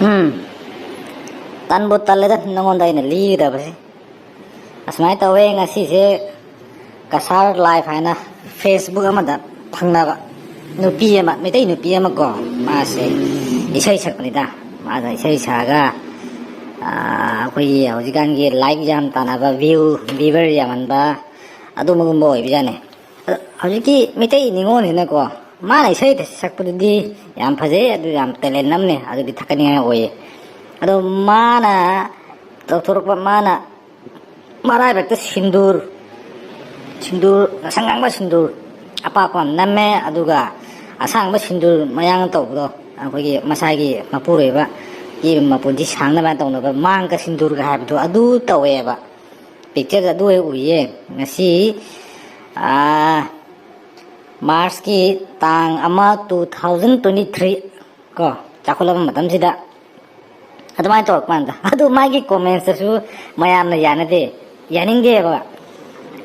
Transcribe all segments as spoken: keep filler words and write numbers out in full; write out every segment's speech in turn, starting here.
ꯎꯝ, ꯇꯟꯕꯨ ꯇꯜꯂꯦꯗ ꯅꯉꯣꯟꯗ ꯑꯩꯅ ꯂꯤꯒꯗꯕꯁꯦ꯫ ꯑꯁꯨꯃꯥꯏꯅ ꯇꯧꯋꯦ ꯉꯁꯤꯁꯦ, ꯀꯁꯥꯔ ꯂꯥꯏꯐ ꯍꯥꯏꯅ ꯐꯦꯁꯕꯨꯛ ꯑꯃꯗ ꯐꯪꯅꯕ ꯅꯨꯄꯤ ꯑꯃ, ꯃꯩꯇꯩ ꯅꯨꯄꯤ ꯑꯃ ꯀꯣ, ꯃꯥꯁꯦ ꯏꯁꯩ ꯁꯛꯄꯅꯤꯗ꯫ ꯃꯥꯅ ꯏꯁꯩ ꯁꯛꯑꯒ, ꯑꯥ, ꯑꯩꯈꯣꯏꯒꯤ ꯍꯧꯖꯤꯛꯀꯥꯟꯒꯤ ꯂꯥꯏꯛ ꯌꯥꯝ ꯇꯥꯟꯅꯕ, ꯚ꯭ꯌꯨ, ꯚ꯭ꯌꯨꯋꯔ ꯌꯥꯝꯍꯟꯕ, ꯑꯗꯨꯝꯕꯒꯨꯝꯕ ꯑꯣꯏꯕꯖꯥꯠꯅꯤ꯫ ꯑꯗꯣ ꯍꯧꯖꯤꯛꯀꯤ ꯃꯩꯇꯩ ꯅꯤꯉꯣꯜꯁꯤꯅꯀꯣ, ꯃꯥꯅ ꯏꯁꯩ ꯁꯛꯄꯗꯨꯗꯤ ꯌꯥꯝ ꯐꯖꯩ, ꯑꯗꯨ ꯌꯥꯝ ꯇꯦꯂꯦꯟ ꯑꯃꯅꯤ, ꯑꯗꯨꯗꯤ ꯊꯥꯒꯠꯅꯤꯡꯉꯥꯏ ꯑꯣꯏꯌꯦ꯫ ꯑꯗꯣ ꯃꯥꯅ ꯇꯧꯊꯣꯔꯛꯄ, ꯃꯥꯅ ꯃꯔꯥꯏꯕꯛꯇ ꯁꯤꯟꯗꯨꯔ, ꯁꯤꯟꯗꯨꯔ, ꯉꯁꯪ ꯉꯥꯡꯕ ꯁꯤꯟꯗꯨꯔ ꯑꯄꯥꯛꯄ ꯑꯃ ꯅꯝꯃꯦ, ꯑꯗꯨꯒ ꯑꯁꯥꯡꯕ ꯁꯤꯟꯗꯨꯔ ꯃꯌꯥꯡ ꯇꯧꯕꯗꯣ, ꯑꯩꯈꯣꯏꯒꯤ ꯃꯁꯥꯒꯤ ꯃꯄꯨꯔꯣꯏꯕ ꯀꯤ ꯃꯄꯨꯟꯁꯤ ꯁꯥꯡꯅꯕ ꯇꯧꯅꯕ ꯃꯥꯡꯒ ꯁꯤꯟꯗꯨꯔꯒ ꯍꯥꯏꯕꯗꯣ ꯑꯗꯨ ꯇꯧꯋꯦꯕ꯫ ꯄꯤꯛꯆꯔ ꯑꯗꯨ ꯍꯦꯛ ꯎꯏꯌꯦ꯫ ꯉꯁꯤ, ꯑꯥ, ꯃꯥꯔꯁꯀꯤ ꯇꯥꯡ ꯑꯃ, two thousand twenty three ꯀꯣ, ꯆꯥꯎꯈꯠꯂꯕ ꯃꯇꯝꯁꯤꯗ ꯑꯗꯨꯃꯥꯏꯅ ꯇꯧꯔꯛꯄ ꯀꯥꯟꯗ, ꯑꯗꯨ ꯃꯥꯒꯤ ꯀꯣꯃꯦꯟꯁꯇꯁꯨ ꯃꯌꯥꯝꯅ ꯌꯥꯅꯗꯦ, ꯌꯥꯅꯤꯡꯗꯦꯕ꯫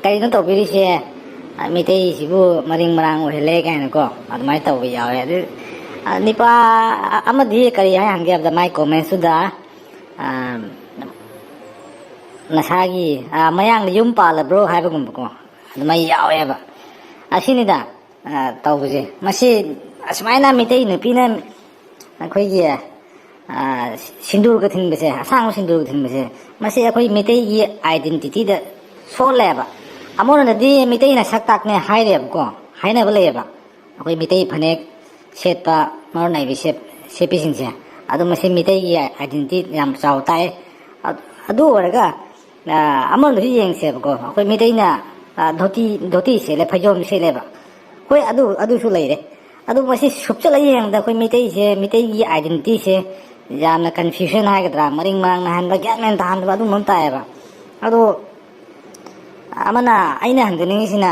"ꯀꯔꯤꯅꯣ ꯇꯧꯕꯤꯔꯤꯁꯦ? ꯃꯤꯇꯩꯁꯤꯕꯨ ꯃꯔꯤꯡ ꯃꯔꯥꯡ ꯑꯣꯏꯍꯜꯂꯦ" ꯀꯥꯏꯅꯀꯣ, ꯑꯗꯨꯃꯥꯏꯅ ꯇꯧꯕ ꯌꯥꯎꯋꯦ꯫ ꯑꯗꯨ, ꯑ, ꯅꯤꯄꯥ ꯑꯃꯗꯤ ꯀꯔꯤ ꯍꯥꯏ ꯍꯪꯒꯦ ꯍꯥꯏꯕꯗ, ꯃꯥꯏ ꯀꯣꯃꯦꯟꯁꯇꯨꯗ, ꯑ, "ꯅꯁꯥꯒꯤ, ꯑ, ꯃꯌꯥꯡꯗ ꯌꯨꯝ ꯄꯥꯜꯂꯕ꯭ꯔꯣ?" ꯍꯥꯏꯕꯒꯨꯝꯕꯀꯣ, ꯑꯗꯨꯃꯥꯏꯅ ꯌꯥꯎꯋꯦꯕ꯫ ꯑꯁꯤꯅꯤꯗ, ꯑ, ꯇꯧꯕꯁꯦ꯫ ꯃꯁꯤ ꯑꯁꯨꯃꯥꯏꯅ ꯃꯤꯇꯩ ꯅꯨꯄꯤꯅ ꯑꯩꯈꯣꯏꯒꯤ, ꯑ, ꯁꯤꯟꯗꯨꯔꯒ ꯊꯤꯟꯕꯁꯦ, ꯑꯁꯥꯡꯕ ꯁꯤꯟꯗꯨꯔꯒ ꯊꯤꯟꯕꯁꯦ, ꯃꯁꯤ ꯑꯩꯈꯣꯏ ꯃꯤꯇꯩꯒꯤ ꯑꯥꯏꯗꯦꯟꯇꯤꯇꯤꯗ ꯁꯣꯛꯍꯜꯂꯦꯕ꯫ ꯑꯃꯔꯣꯝꯗꯗꯤ ꯃꯤꯇꯩꯅ ꯁꯛ ꯇꯥꯛꯅꯦ ꯍꯥꯏꯔꯦꯕꯀꯣ, ꯍꯥꯏꯅꯕ ꯂꯩꯌꯦꯕ꯫ ꯑꯩꯈꯣꯏ ꯃꯤꯇꯩ ꯐꯅꯦꯛ ꯁꯦꯠꯄ, ꯃꯔꯨ ꯅꯥꯏꯕꯤ ꯁꯦꯠ-, ꯁꯦꯠꯄꯤꯁꯤꯡꯁꯦ, ꯑꯗꯨ ꯃꯁꯤ ꯃꯤꯇꯩꯒꯤ ꯑꯥꯏꯗꯦꯟꯇꯤꯇꯤ ꯌꯥꯝ ꯆꯥꯎ ꯇꯥꯛꯑꯦ꯫ ꯑ-, ꯑꯗꯨ ꯑꯣꯏꯔꯒ, ꯑ, ꯑꯃꯔꯣꯝꯗꯁꯨ ꯌꯦꯡꯁꯦꯕꯀꯣ, ꯑꯩꯈꯣꯏ ꯃꯤꯇꯩꯅ, ꯑ, ꯙꯣꯇꯤ, ꯙꯣꯇꯤ ꯁꯦꯠꯂꯦ, ꯐꯩꯖꯣꯝ ꯁꯦꯠꯂꯦꯕ꯫ ꯍꯣꯏ, ꯑꯗꯨ, ꯑꯗꯨꯁꯨ ꯂꯩꯔꯦ꯫ ꯑꯗꯨ ꯃꯁꯤ ꯁꯨꯞꯆꯠꯂ ꯌꯦꯡꯕꯗ ꯑꯩꯈꯣꯏ ꯃꯤꯇꯩꯁꯦ, ꯃꯤꯇꯩꯒꯤ ꯑꯥꯏꯗꯦꯟꯇꯤꯇꯤꯁꯦ ꯌꯥꯝꯅ ꯀꯟꯐ꯭ꯌꯨꯖꯟ ꯍꯥꯏꯒꯗ꯭ꯔꯥ, ꯃꯔꯤꯡ ꯃꯔꯥꯡ ꯅꯥꯍꯟꯕ, ꯒ꯭ꯌꯥꯟ ꯃꯦꯟ ꯇꯥꯍꯟꯗꯕ ꯑꯗꯨꯝꯕ ꯑꯃ ꯇꯥꯏꯌꯦꯕ꯫ ꯑꯗꯣ ꯑꯃꯅ, ꯑꯩꯅ ꯍꯪꯖꯅꯤꯡꯉꯤꯁꯤꯅ,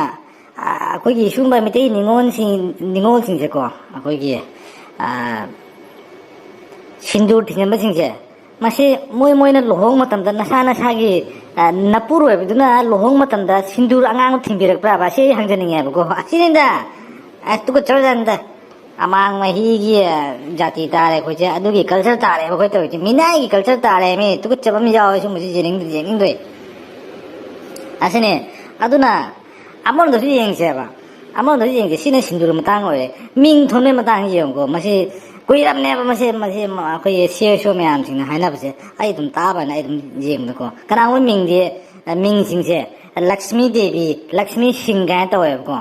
ꯑ, ꯑꯩꯈꯣꯏꯒꯤ ꯁꯤꯒꯨꯝꯕ ꯃꯤꯇꯩ ꯅꯤꯉꯣꯜꯁꯤꯡ, ꯅꯤꯉꯣꯜꯁꯤꯡꯁꯦꯀꯣ, ꯑꯩꯈꯣꯏꯒꯤ, ꯑ, ꯁꯤꯟꯗꯨꯔ ꯊꯤꯟꯖꯟꯕꯁꯤꯡꯁꯦ, ꯃꯁꯤ ꯃꯣꯏ ꯃꯣꯏꯅ ꯂꯨꯍꯣꯡ ꯃꯇꯝꯗ ꯅꯁꯥ ꯅꯁꯥꯒꯤ, ꯑ, ꯅꯄꯨꯔꯣꯏꯕꯗꯨꯅ ꯂꯨꯍꯣꯡ ꯃꯇꯝꯗ ꯁꯤꯟꯗꯨꯔ ꯑꯉꯥꯡꯕ ꯊꯤꯟꯕꯤꯔꯛꯄ꯭ꯔꯥꯕ? ꯑꯁꯤ ꯑꯩ ꯍꯪꯖꯅꯤꯡꯉꯦꯕꯀꯣ꯫ ꯑꯁꯤꯅꯤꯗ, ꯑ, ꯇꯨꯀꯠꯆꯔꯖꯥꯠꯅꯤꯗ꯫ ꯑꯃꯥꯡ ꯃꯍꯤꯒꯤ ꯖꯥꯇꯤ ꯇꯥꯔꯦ ꯑꯩꯈꯣꯏꯁꯦ, ꯑꯗꯨꯒꯤ ꯀꯜꯆꯔ ꯇꯥꯔꯦꯕ ꯑꯩꯈꯣꯏ ꯇꯧꯔꯤꯁꯦ꯫ ꯃꯤꯅꯥꯏꯒꯤ ꯀꯜꯆꯔ ꯇꯥꯔꯦ ꯃꯤ꯫ ꯇꯨꯀꯠꯆꯕ ꯑꯃ ꯌꯥꯎꯋꯦ ꯁꯨꯝꯕꯁꯤ꯫ ꯌꯦꯡꯅꯤꯡꯗꯦ, ꯌꯦꯡꯅꯤꯡꯗ꯭ꯔꯦ꯫ ꯑꯁꯤꯅꯦ꯫ ꯑꯗꯨꯅ ꯑꯃꯔꯣꯝꯗꯁꯨ ꯌꯦꯡꯁꯦꯕ꯫ ꯑꯃꯔꯣꯝꯗꯁꯨ ꯌꯦꯡꯁꯦ꯫ ꯁꯤꯅ ꯁꯤꯟꯗꯨꯔ ꯃꯇꯥꯡ ꯑꯣꯏꯔꯦ꯫ ꯃꯤꯡ ꯊꯣꯟꯕꯩ ꯃꯇꯥꯡꯁꯤ ꯌꯦꯡꯉꯨꯀꯣ꯫ ꯃꯁꯤ ꯀꯨꯏꯔꯕꯅꯦꯕ꯫ ꯃꯁꯤ, ꯃꯁꯤ ꯑꯩꯈꯣꯏꯒꯤ ꯁꯤ ꯑꯦꯁ ꯑꯣ ꯃꯌꯥꯝꯁꯤꯡꯅ ꯍꯥꯏꯅꯕꯁꯦ ꯑꯩ ꯑꯗꯨꯝ ꯇꯥꯕꯅ ꯑꯩ ꯑꯗꯨꯝ ꯌꯦꯡꯕꯗꯀꯣ꯫ ꯀꯅꯥꯒꯨꯝꯕ ꯃꯤꯡꯗꯤ, ꯃꯤꯡꯁꯤꯡꯁꯦ ꯂꯛꯁꯃꯤ ꯗꯦꯕꯤ, ꯂꯛꯁꯃꯤ ꯁꯤꯡ ꯀꯥꯏꯅ ꯇꯧꯋꯦꯕꯀꯣ꯫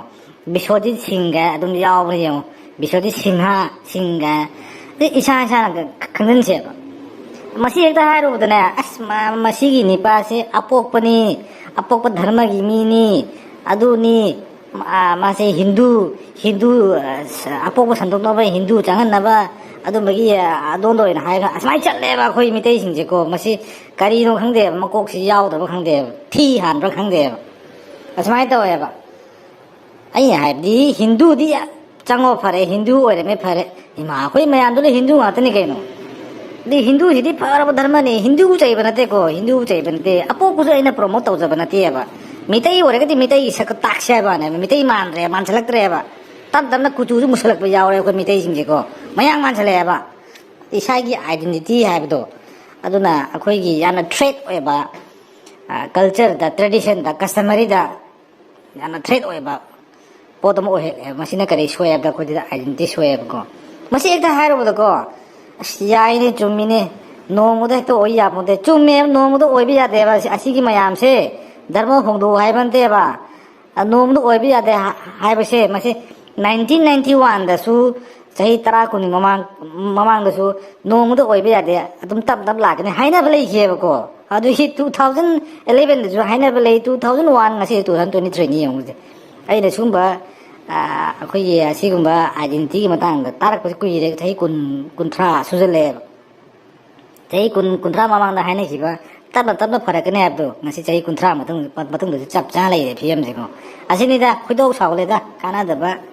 ꯕꯤꯁ꯭ꯋꯖꯤꯠ ꯁꯤꯡꯒ ꯑꯗꯨꯝ ꯌꯥꯎꯕ꯭ꯔꯥ ꯌꯦꯡꯉꯣ꯫ ꯕꯤꯁ꯭ꯋꯖꯤꯠ ꯁꯤꯡꯍ ꯁꯤꯡꯒ꯫ ꯑꯗꯩ ꯏꯁꯥ ꯏꯁꯥꯅ ꯈꯪꯖꯤꯟꯁꯦꯕ꯫ ꯃꯁꯤ ꯍꯦꯛꯇ ꯍꯥꯏꯔꯨꯕꯗꯅꯦ, "ꯑꯁ, ꯃ-, ꯃꯁꯤꯒꯤ ꯅꯤꯄꯥꯁꯤ ꯑꯄꯣꯛꯄꯅꯤ, ꯑꯄꯣꯛꯄ ꯙꯔꯃꯒꯤ ꯃꯤꯅꯤ, ꯑꯗꯨꯅꯤ, ꯃꯥ-, ꯃꯥꯁꯦ ꯍꯤꯟꯗꯨ, ꯍꯤꯟꯗꯨ, ꯑ, ꯑꯄꯣꯛꯄ ꯁꯟꯗꯣꯛꯅꯕ, ꯍꯤꯟꯗꯨ ꯆꯪꯍꯟꯅꯕ ꯑꯗꯨꯝꯕꯒꯤ, ꯑ, ꯑꯗꯣꯟꯗ ꯑꯣꯏꯅ ꯍꯥꯏꯔꯒ ꯑꯁꯨꯃꯥꯏꯅ ꯆꯠꯂꯦꯕ ꯑꯩꯈꯣꯏ ꯃꯤꯇꯩꯁꯤꯡꯁꯦꯀꯣ꯫ ꯃꯁꯤ ꯀꯔꯤꯅꯣ ꯈꯪꯗꯦꯕ, ꯃꯀꯣꯛꯁꯤ ꯌꯥꯎꯗꯕ ꯈꯪꯗꯦꯕ, ꯊꯤ ꯍꯥꯟꯕ꯭ꯔꯥ ꯈꯪꯗꯦꯕ, ꯑꯁꯨꯃꯥꯏꯅ ꯇꯧꯋꯦꯕ꯫ ꯑꯩꯅ ꯍꯥꯏꯕꯗꯤ ꯍꯤꯟꯗꯨꯗꯤ ꯆꯪꯉꯣ ꯐꯔꯦ, ꯍꯤꯟꯗꯨ ꯑꯣꯏꯔꯝꯃꯦ ꯐꯔꯦ꯫ ꯏꯃꯥ, ꯑꯩꯈꯣꯏ ꯃꯌꯥꯝꯗꯨ ꯂꯣꯏ ꯍꯤꯟꯗꯨ ꯉꯥꯛꯇꯅꯤ ꯀꯩꯅꯣ꯫ ꯑꯗꯩ ꯍꯤꯟꯗꯨꯁꯤꯗꯤ ꯐꯔꯕ ꯙꯔꯃꯅꯤ, ꯍꯤꯟꯗꯨ ꯆꯩꯕ ꯅꯠꯇꯦꯀꯣ, ꯍꯤꯟꯗꯨ ꯆꯩꯕ ꯅꯠꯇꯦ꯫ ꯑꯄꯣꯛꯄꯁꯨ ꯑꯩꯅ ꯄ꯭ꯔꯣꯃꯣꯠ ꯇꯧꯖꯕ ꯅꯠꯇꯦꯕ꯫ ꯃꯤꯇꯩ ꯑꯣꯏꯔꯒꯗꯤ ꯃꯤꯇꯩꯒꯤ ꯁꯛꯇ ꯇꯥꯛꯁꯦ ꯍꯥꯏꯕ ꯋꯥꯅꯦꯕ꯫ ꯃꯤꯇꯩ ꯃꯥꯟꯗ꯭ꯔꯦ, ꯃꯥꯟꯁꯤꯜꯂꯛꯇ꯭ꯔꯦꯕ꯫ ꯇꯞ ꯇꯞꯅ ꯀꯨꯆꯨꯁꯨ ꯃꯨꯁꯜꯂꯛꯄ ꯌꯥꯎꯔꯦ ꯑꯩꯈꯣꯏ ꯃꯤꯇꯩꯁꯤꯡꯁꯦꯀꯣ꯫ ꯃꯌꯥꯡ ꯃꯥꯟꯁꯤꯜꯂꯛꯑꯦꯕ꯫ ꯏꯁꯥꯒꯤ ꯑꯥꯏꯗꯦꯟꯇꯤꯇꯤ ꯍꯥꯏꯕꯗꯣ꯫ ꯑꯗꯨꯅ ꯑꯩꯈꯣꯏꯒꯤ ꯌꯥꯝꯅ ꯊ꯭ꯔꯦꯠ ꯑꯣꯏꯕ, ꯑ, ꯀꯜꯆꯔꯗ, ꯇ꯭ꯔꯦꯗꯤꯁꯟꯗ, ꯀꯁꯇꯃꯔꯤꯗ ꯌꯥꯝꯅ ꯊ꯭ꯔꯦꯠ ꯑꯣꯏꯕ ꯄꯣꯠ ꯑꯃ ꯑꯣꯏꯍꯜꯂꯦ꯫ ꯃꯁꯤꯅ ꯀꯔꯤ ꯁꯣꯛꯑꯦ ꯍꯥꯏꯕꯗ ꯑꯩꯈꯣꯏꯗ ꯑꯥꯏꯗꯦꯟꯇꯤꯇꯤ ꯁꯣꯛꯑꯦꯕꯀꯣ꯫ ꯃꯁꯤ ꯍꯦꯛꯇ ꯍꯥꯏꯔꯨꯕꯗꯀꯣ, "ꯑꯁ, ꯌꯥꯏꯅꯦ, ꯆꯨꯝꯃꯤꯅꯦ, ꯅꯣꯡꯃꯗ ꯍꯦꯛꯇ ꯑꯣꯏ ꯌꯥꯄꯣꯟꯇꯦ"꯫ ꯆꯨꯝꯃꯦꯕ, ꯅꯣꯡꯃꯗ ꯑꯣꯏꯕ ꯌꯥꯗꯦꯕ꯫ ꯑꯁꯤ-, ꯑꯁꯤꯒꯤ ꯃꯌꯥꯝꯁꯦ ꯙꯔꯃ ꯍꯣꯡꯗꯣꯛꯎ ꯍꯥꯏꯕ ꯅꯠꯇꯦꯕ꯫ ꯑ, ꯅꯣꯡꯃꯗ ꯑꯣꯏꯕ ꯌꯥꯗꯦ ꯍꯥ-, ꯍꯥꯏꯕꯁꯦ ꯃꯁꯤ ꯅꯥꯏꯟꯇꯤꯟ ꯅꯥꯏꯟꯇꯤ ꯋꯥꯟꯗꯁꯨ, ꯆꯍꯤ ꯇꯔꯥ ꯀꯨꯟꯒꯤ ꯃꯃꯥꯡ, ꯃꯃꯥꯡꯗꯁꯨ ꯅꯣꯡꯃꯗ ꯑꯣꯏꯕ ꯌꯥꯗꯦ, ꯑꯗꯨꯝ ꯇꯞ ꯇꯞ ꯂꯥꯛꯀꯅꯤ ꯍꯥꯏꯅꯕ ꯂꯩꯈꯤꯑꯕꯀꯣ꯫ ꯑꯗꯨꯒꯤ two thousand elevenꯗꯁꯨ ꯍꯥꯏꯅꯕ ꯂꯩ, two thousand one, ꯉꯁꯤ two thousand twenty threeꯅꯤ ꯌꯦꯡꯉꯨꯁꯦ꯫ ꯑꯩꯅ ꯁꯨꯝꯕ, ꯑ, ꯑꯩꯈꯣꯏꯒꯤ ꯑꯁꯤꯒꯨꯝꯕ ꯑꯥꯏꯗꯦꯟꯇꯤꯇꯤꯒꯤ ꯃꯇꯥꯡꯗ ꯇꯥꯔꯛꯄꯁꯦ ꯀꯨꯏꯔꯦ, ꯆꯍꯤ ꯀꯨꯟ, ꯀꯨꯟꯊ꯭ꯔꯥ ꯁꯨꯖꯜꯂꯛꯑꯦꯕ꯫ ꯆꯍꯤ ꯀꯨꯟ, ꯀꯨꯟꯊ꯭ꯔꯥ ꯃꯃꯥꯡꯗ ꯍꯥꯏꯅꯈꯤꯕ ꯇꯞꯅ ꯇꯞꯅ ꯐꯔꯛꯀꯅꯤ ꯍꯥꯏꯕꯗꯣ ꯉꯁꯤ ꯆꯍꯤ ꯀꯨꯟꯊ꯭ꯔꯥ ꯃꯇꯨꯡ, ꯃꯇꯨꯡꯗꯁꯨ ꯆꯞ ꯆꯥꯅ ꯂꯩꯔꯦ ꯐꯤꯕꯝꯁꯦꯀꯣ꯫ ꯑꯁꯤꯅꯤꯗ, ꯈꯣꯏꯗꯧ ꯁꯥꯎꯒꯠꯂꯦꯗ, ꯀꯥꯟꯅꯗꯕ꯫